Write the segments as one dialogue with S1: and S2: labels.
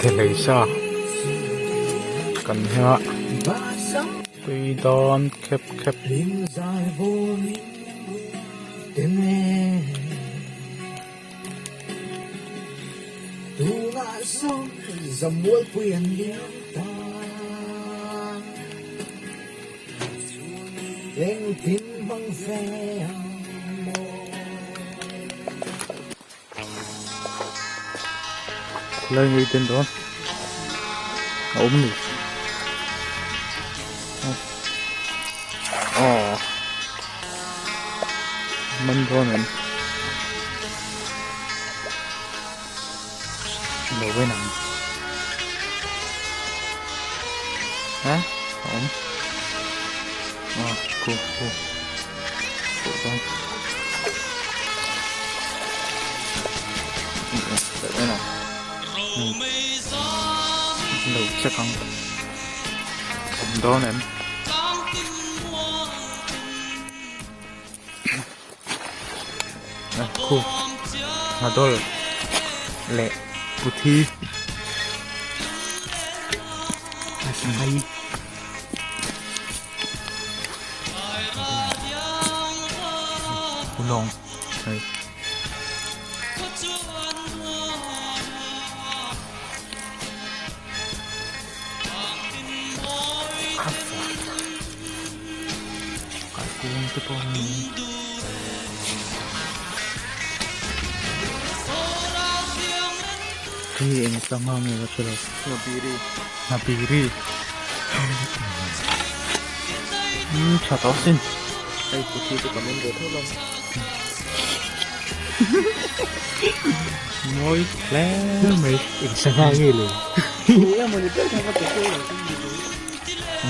S1: Thelei sa kan heng a tui dawn khep khep. Lai ngei ten dawn a awm ni aw man dawn em lo en ang a awm a khu khu fuh dawn lo en ang lo check ang awm dawn em. Khu Hnadol leh Puthi Ulawng hei. Kung te pawh ni hi eng sangha nge ka hrelo hnapiri hnapiri umm tha tawh sin
S2: hei puthi chu ka men ve tho lo
S1: mawi hle mai
S2: eng sangha nge le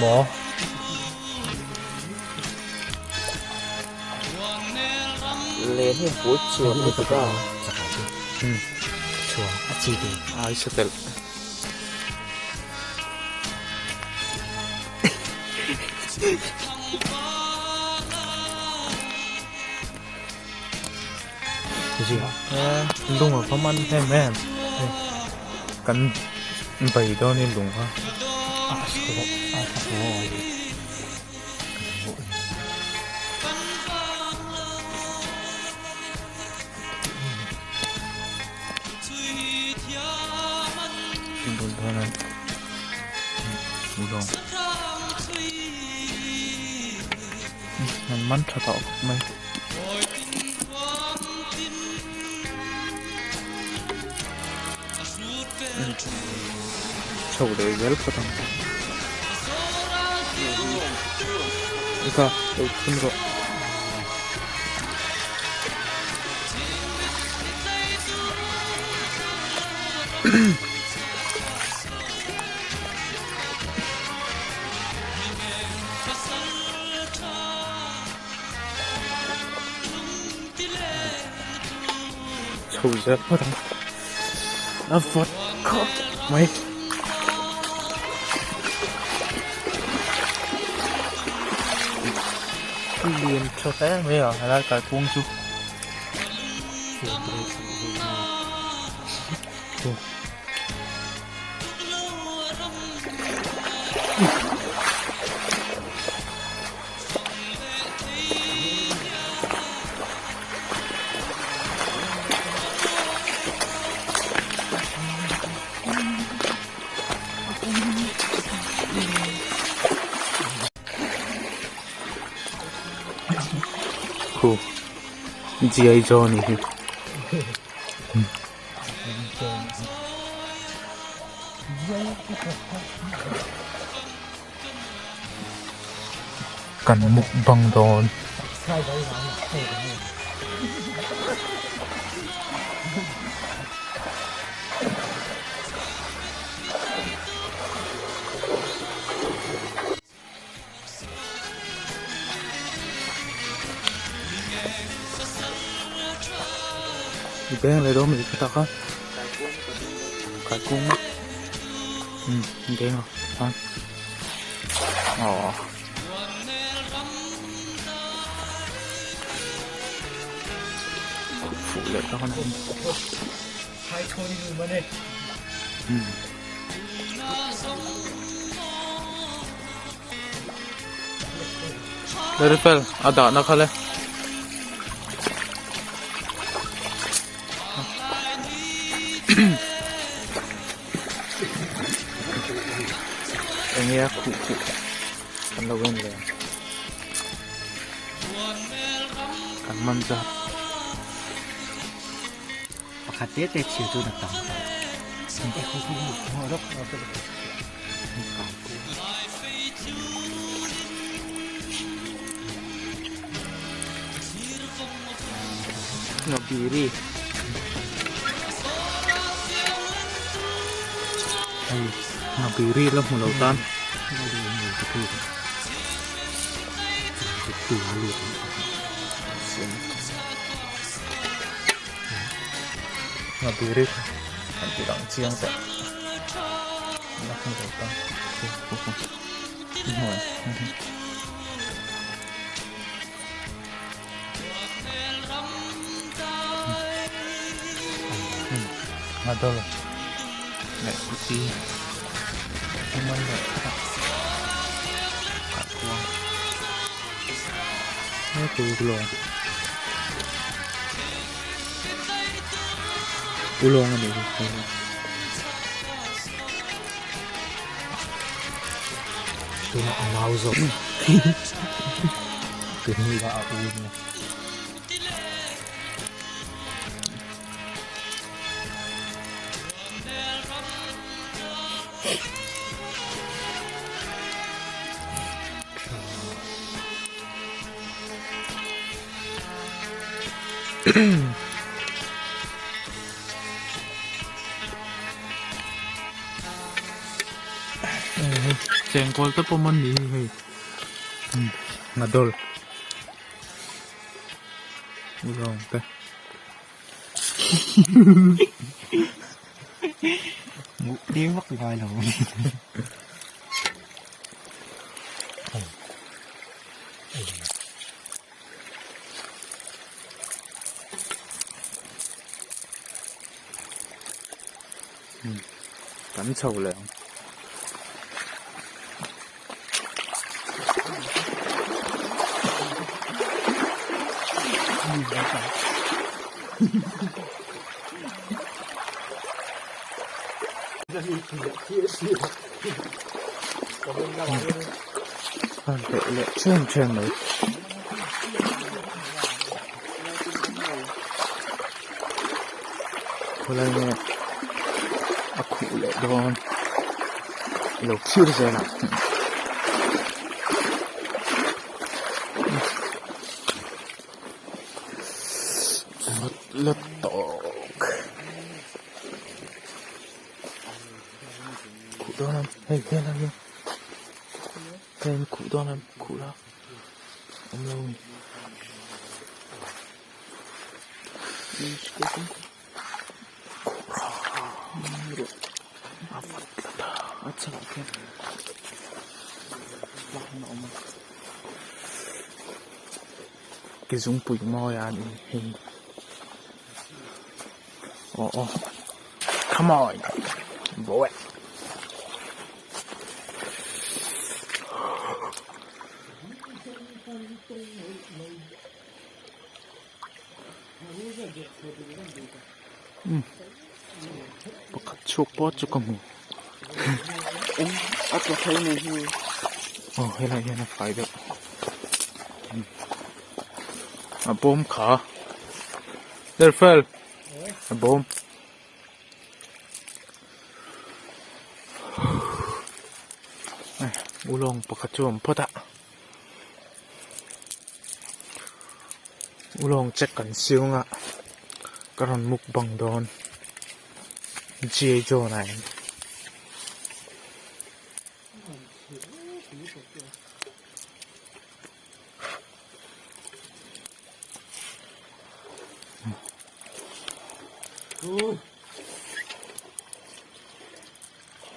S1: maw.
S2: Len hi pui chuan a ti ta.
S1: Chuan a chi te ai sa tel. Zia lung a va man em em kan bei dawn in lung kha a a a An man tha tawh khawp mai. Chho leh zel phawt ang. Eka lo phun rawh. Chho zel phawt ang. A vawt khawp mai. Lian tha hle mai a helai kaikung chu. Khu G.I. Joe anih hi. Kan mukbang dawn. I beng leh dawn mai tak a kaikung umm beng a chuan aww. Khuh leh dawn a ni. Lerifel a dahna kha le. Enge a khuh khuh kan lo en leh ang. Kan man zat.
S2: Pakhat te te chhir chu na tam ta.
S1: Ngabiri. Hei ngabiri la hmu lo tan. Ngabiri kha an ti lang chiang teh. La hmu lo tan. Ngadol leh kuti human leh kahkuang he ulawng ulawng a nih hi hei hi.
S2: Tunah a nau zawk.
S1: Tunah a u nia. Chengkawl te pawh man ni hi hei Ngadol Ulawng te
S2: Nguk tir vak ngai lo.
S1: Kan chho leh ang. Hman teh leh chen chen mai. Khawlai nge a khuh leh dawn ilo thlir zel ang. Lutuk khuh dawn a hei helai hi hei an khuh dawn a khuh la awm lo a ni. A vat tlat a a chhakah khian a awm a. Ke zungpui mawi a ni hei aw aw come on boy um pakhat chhuak pawh chu ka hmu
S2: A tla thei mai hi.
S1: Aw helai hian a fai deuh a bawm kha Lerfel a bawm ulawng pakhat chu a awm phawt a. Ulawng check kan siung a ka rawn mukbang dawn G John ah hian.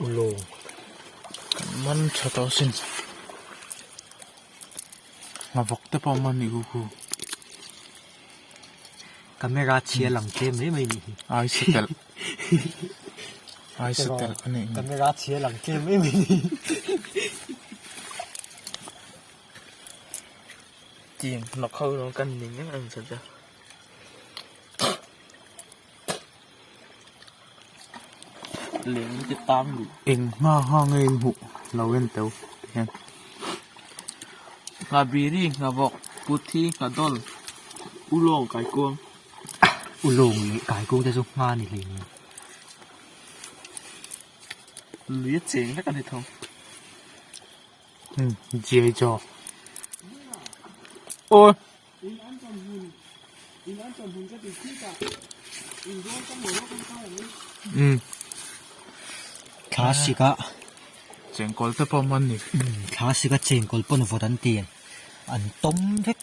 S1: Ulawng kan man tha tawh asin. Nghavawk te pawh a man ni khu khu.
S3: Camera chhia lang tlem mai mai nih hi.
S1: Ai sa telh. Ai sa telh a nih hi.
S3: Camera chhia lang tlem mai mai nih hi.
S2: Tiang hnawk ho zawng kan ning em em chat a. Leng te tang duh.
S1: Eng hma ha nge in hmuh lo en teu hian.
S2: Nghabiri, Nghavawk, Puthi, Nghadawl, Ulawng, Kaikuang.
S3: Ulawng leh Kaikuang te chu hma ni hlei nen.
S2: Lui a cheng vek a ni tho.
S1: Jiai chaw. Aw.
S3: Thla sika
S1: Chengkawl te pawh man ni.
S3: Thla sika chengkawl pawn vawt an ti an tawm vek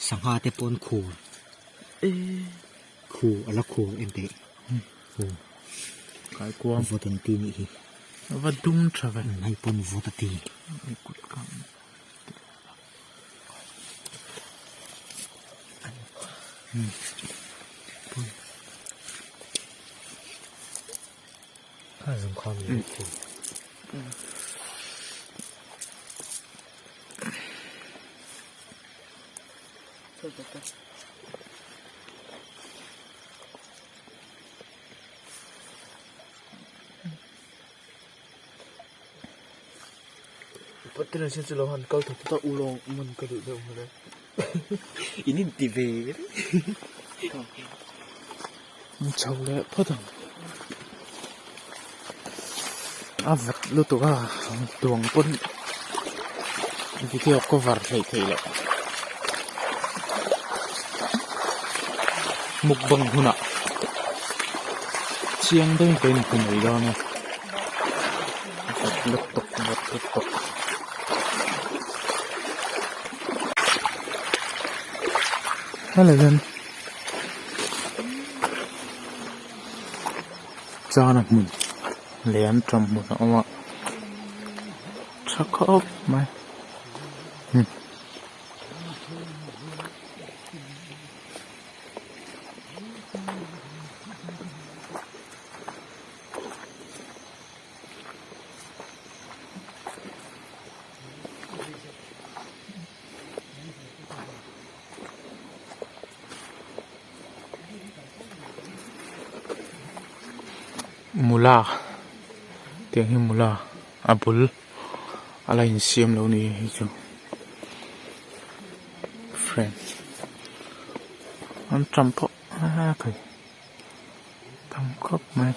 S3: sangha te pawh an khur khur a la khur em teh vawt an ti nih hi
S1: va dum tha ve
S3: hei pawn vawt a ti.
S2: Pathian hian chu lo han kal thawk ta ulawng man ka duh deuh mawle in in ti ve
S1: chho leh phawt ang a vat lutuk a tuang pawn video cover hleih theih loh mukbang hunah chiang deuhin ka inhmu mai dawn a. Vat lutuk vat lutuk. Helai hian chana hmun leh an ṭam hmun a awm a ṭha khawp mai. Mula tiang hi mula a bul a la insiam lo ni hei chu frame an tam pawh a thei. Tam khawp mai.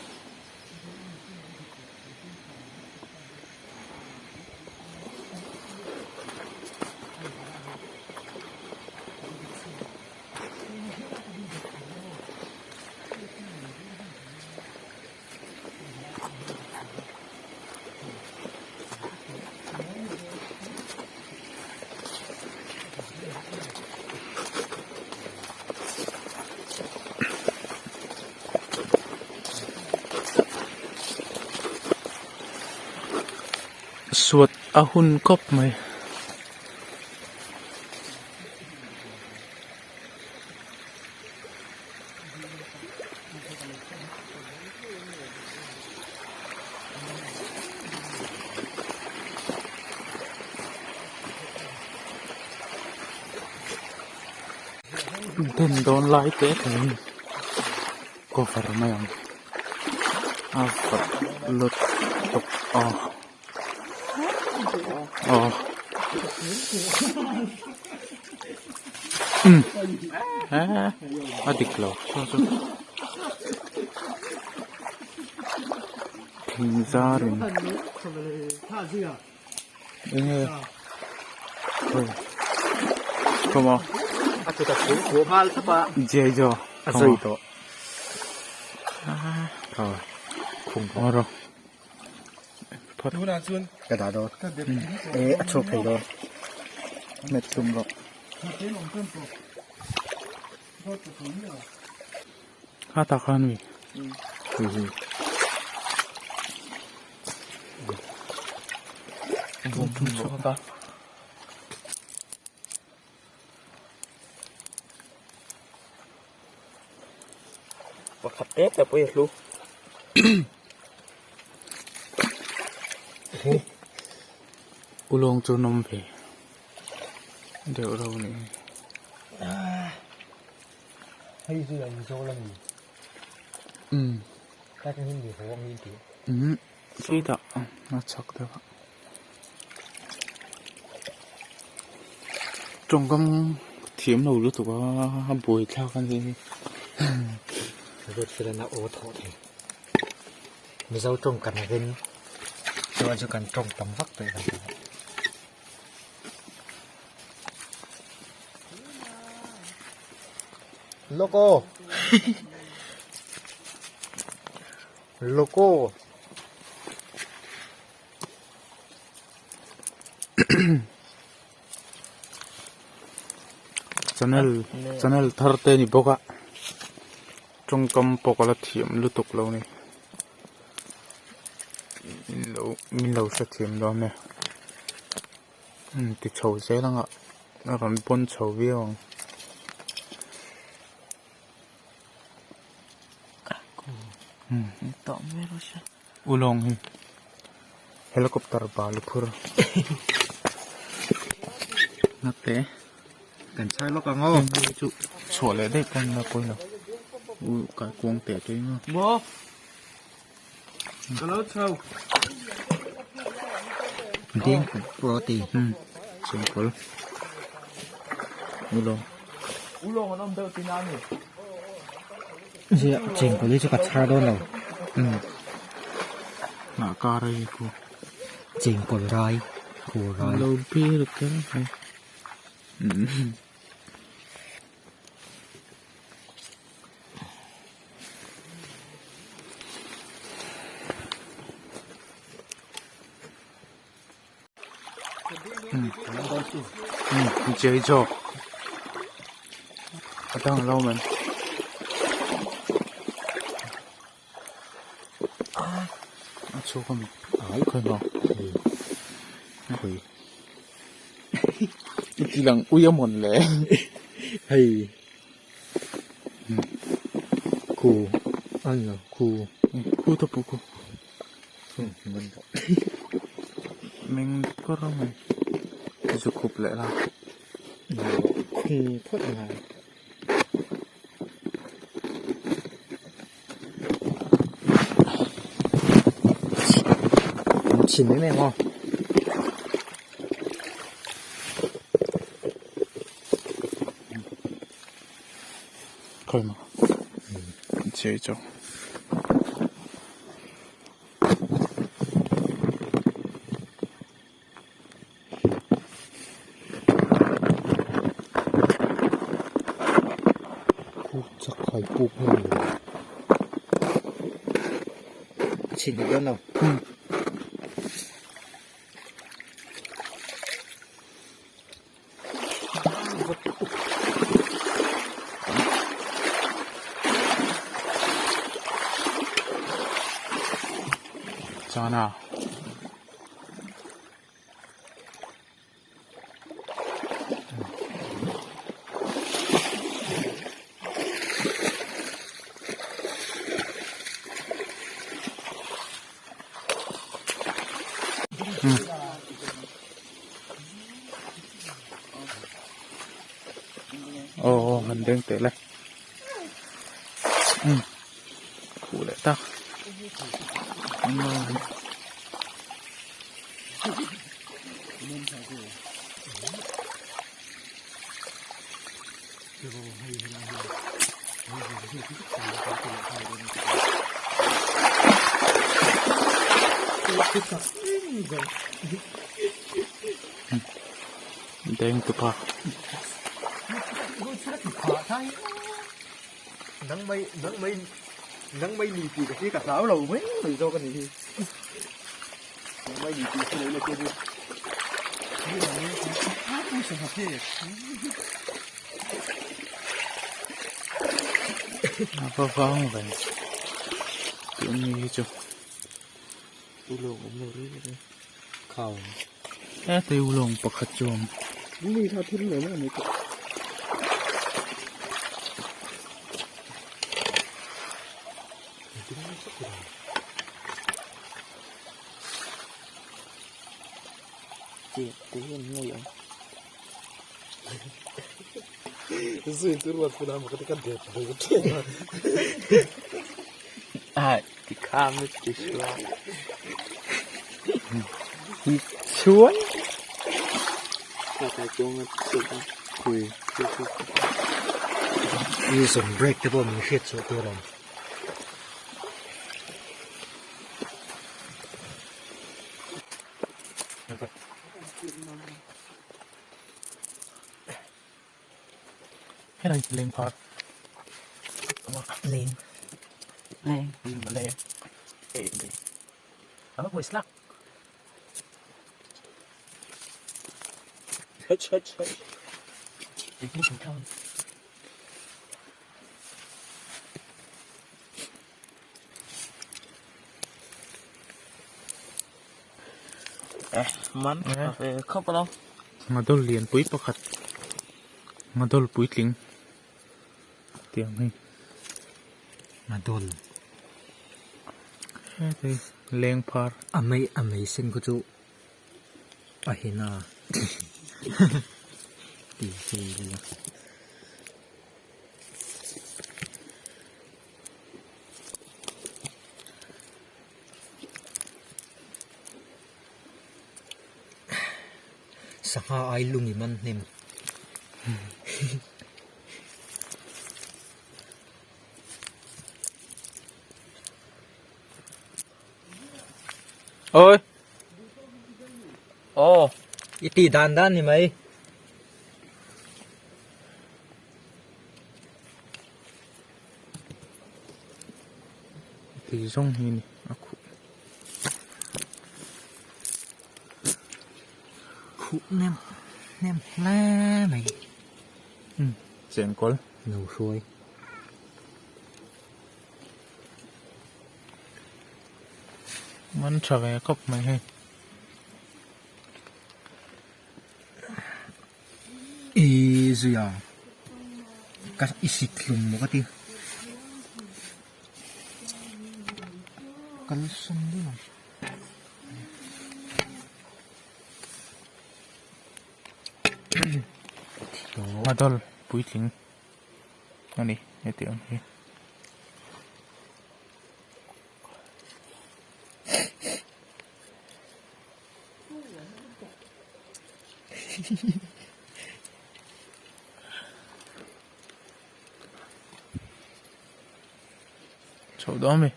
S1: Suat a hun khawp mai. Den dawn lai te thei cover mai ang a vawt lutuk a aw umm a dik lo saw chu thing zar in enge khawi khawma jei jo khawma rawh.
S3: Ka dah dawn e a chhuak thei dawn
S1: hmet hlum rawh a tak a ni
S2: Pakhat te te pawh hi a hlu.
S1: Ulawng chu an awm ve deuh reuh a nih hi.
S3: Hei chu an zawl a ni. Tlai atang hian mi haw ang hi an ti.
S1: Sitah a chhak deuh a. Tawngkam thiam lo lutuk a buaithlak a ni.
S3: Red fill a aw thawh thei. Mizo tawng kan rin chuan chu kan tawng tam vak tawh lo. Loco Loco
S1: Channel channel thar te a ni bawk a tawngkam pawh ka la thiam lutuk lo a ni min lo hrethiam dawn nia ti chho zel ang a a rawn pawn chho viau ang. Ulawng hi helicopter bal a phur
S3: Ngakte kan chhar lawk ang aw
S1: hei chu chhuah leh daih pawn la pawilo u kaikuang teh te emaw
S2: maw ka lo chho
S3: deng pawh ti
S1: chengkawl ulawng
S2: ulawng an awm deuh tin a ni.
S3: Zia chengkawl hi chu ka chhar dawn lo.
S1: Ngah kar a hi khu.
S3: Chengkawl rai khu rai.
S1: Lo bir kher mai. Chei zawk a dang lo mai a chhuk ami khawi maw khawi i ti lang ui a mawn le
S3: hei khu a ni lo khu
S1: khu te pawh khu. Meng kawr a mai zu khup leh la
S3: khung phawt a ngai an chhin em em aw.
S1: Khawi maw chei chawk.
S3: Khu chak hai puk nge ni chhin hi dawn lo.
S1: Chana. Aw aw han deng teh le umm khuh leh tak Deng tu pa.
S2: Nang mai nang mai nang mai ni tih ka hi ka hlau lo mai mai zawk a ni hi. Nang mai ni tih hi lo la che chu.
S1: A va vang ve tih ni hi chu.
S2: Ulawng awm lo reng reng.
S3: Khau.
S1: Heta ulawng pakhat chu a awm.
S2: Lungmui kha thil lo mai tawh.
S1: Chuan
S3: I zawm break te pawh min hriat chhuah tur a awm.
S1: Helai leng phar
S3: leng
S1: leng leng apa voice lah
S2: H H H
S4: Man khawp alo.
S1: Ngadol lian pui pakhat ngadol puitling tiang hi.
S3: Ngadol.
S1: Heti leng phar.
S3: A mei a mei sen khu chu a hin a ti thei ila. Sangha ai lung i man hnem.
S1: Ôi.
S4: Oh.
S3: I ti dan dan ni mai.
S1: Ti zawng hi ni a khuh.
S3: Khuh nem nem hle mai.
S1: Um chengkawl.
S3: No hruai.
S1: Man tha ve khawp mai hei.
S3: I zuia ka i sik hlum maw ka ti. Kal sawn daih ang.
S1: Madol puitling a ni heti ang hi. Chho dawn mi.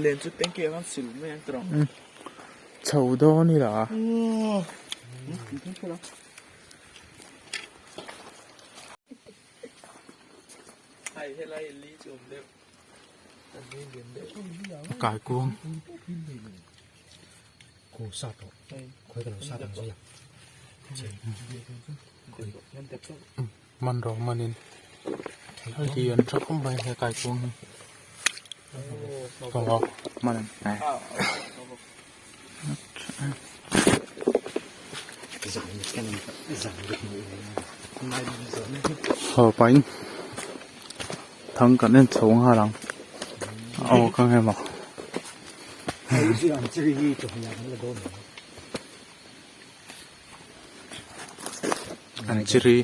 S4: Len chu tengke khan sil mai ang tawh.
S1: Chho dawn ila.
S4: Hei helai li chu awm deuh.
S1: Kai kuang.
S3: Ko sa tawh. Khawi ka lo sa ang zui a.
S1: Man rawh manin hei hi an tha khawp mai he kai kuang hi aw man an haw pahin thang kan en chho nghal ang aw ka nge maw. An chiri.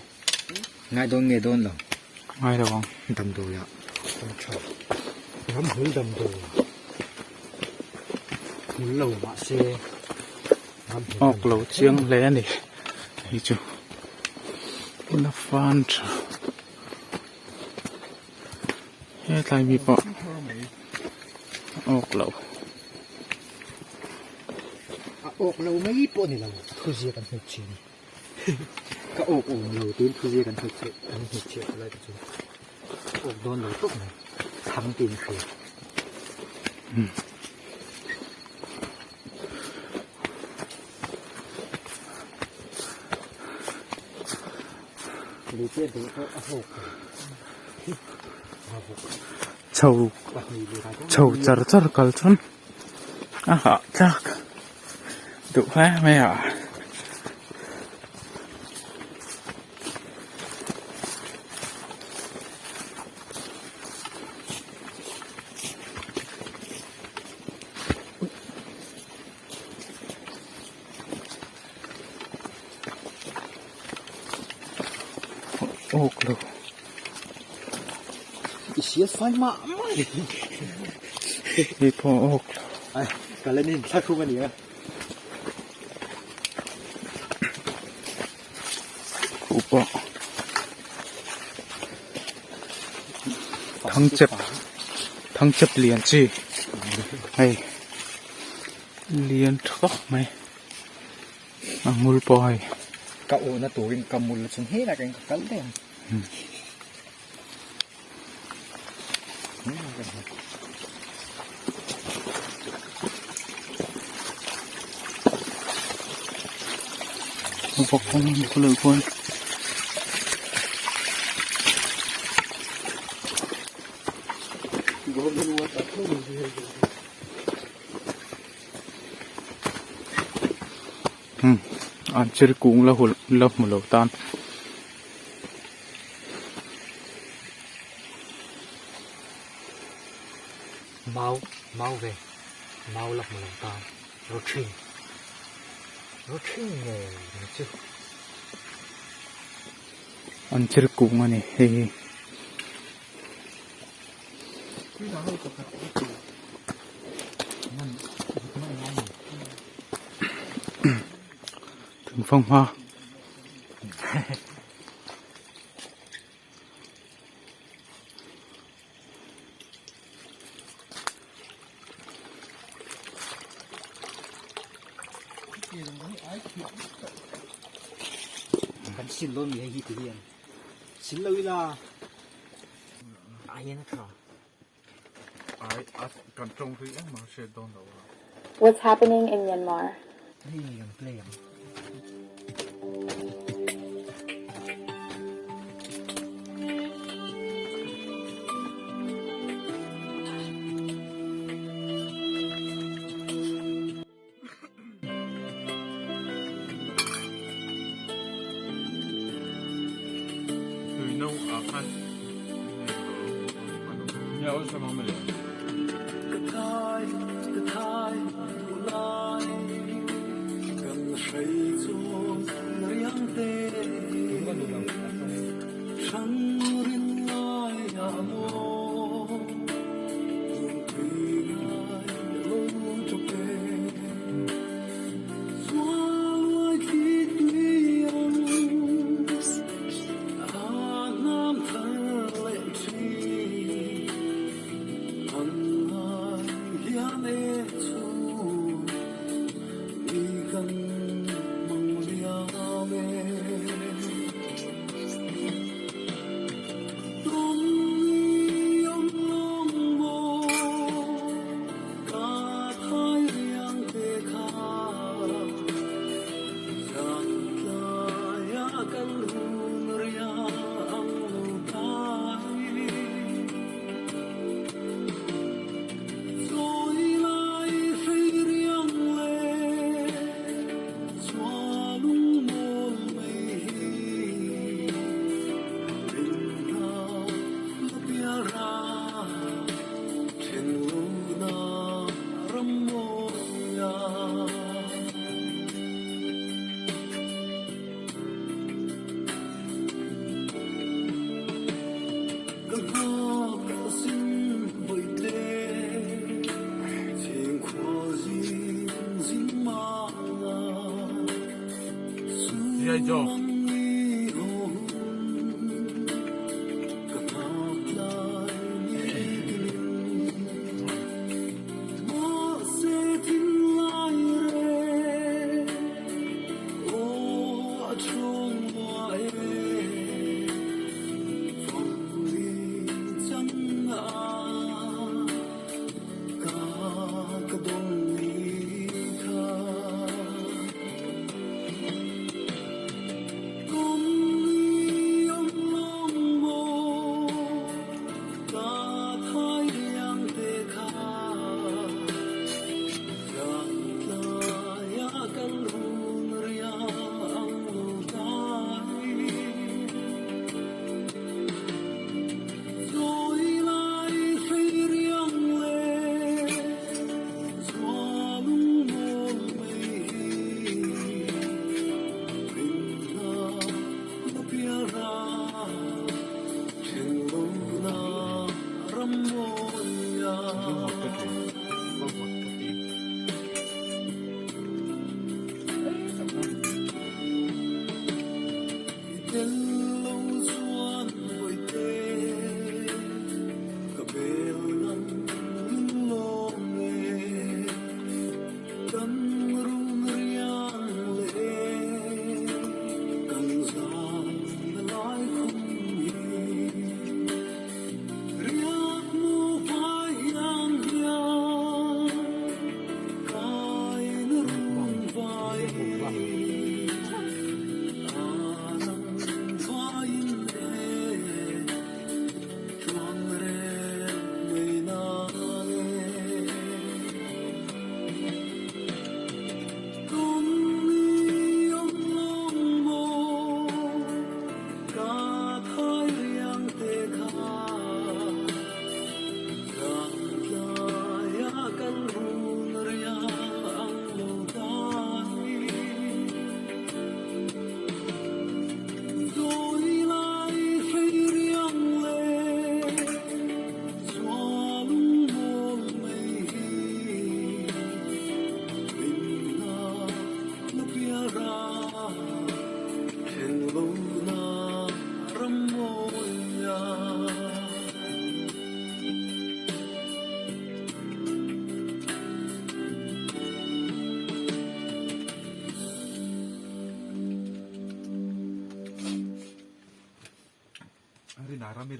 S3: Ngai dawn nge dawn lo?
S1: Ngai lo ang.
S3: Damdawi ah tam tha. Ramhmul damdawi. Hmul lo mahse ramhmul.
S1: Awk lo chiang hle a ni. Hei chu la fan tha. Hetlai mi pawh awk lo.
S3: A awk lo mai pawh a ni lo, thuzia kan hmu thin. Ka awk awm lo tiin thuzia kan hmu chhe kan hmu chhiat lai te chu awk dawn lo tawp mai, thang tiin hria. Lui te duh pawh a hlawk
S1: Chho chho char char kal chuan a hahthlak duh hle mai a. lo.
S3: I sial fai mah mah a ni.
S1: Hei pawh a awk lo.
S3: Ai, ka la nin thla thung a nia.
S1: Khuh pawh thangchep thangchep lian chi hei lian tha khawp mai a hmul pawh hei.
S3: Ka awhna turin ka mul chung helai ka kal daih ang.
S1: Vawk awm a ni khawlai khuan. Umm an thil kung la hul la hmu lo tan.
S3: Mau mau ve mau la hmu lo tan rawthing rawthing ngei mai chu.
S1: An thil kung a ni hei hi. Thingfang hma.
S3: Kan sil dawn mi hei hi ti hian sil lo ila a hian a tha.
S5: What's happening in Myanmar?
S3: Hei kan play ang.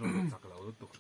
S2: rawn chak lo lutuk.